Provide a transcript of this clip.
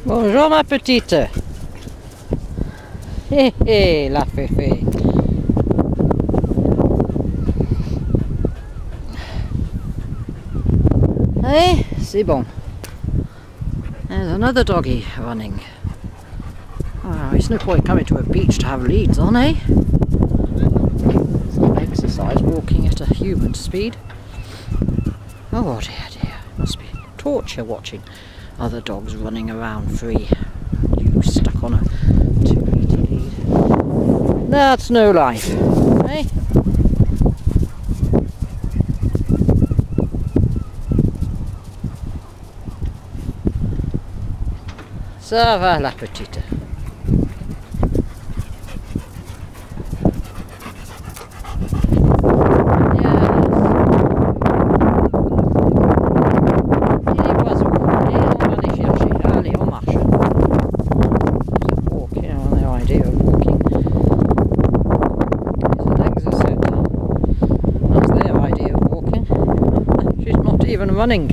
Bonjour ma petite. Hé hé, la féfé. Hey, c'est bon. There's another doggy running. Oh, it's no point coming to a beach to have leads on, eh? It's not exercise walking at a human speed. Oh dear, dear. It must be torture watching other dogs running around free. You stuck on a 2-metre lead. That's no life, eh? Ça va la petite. Even running.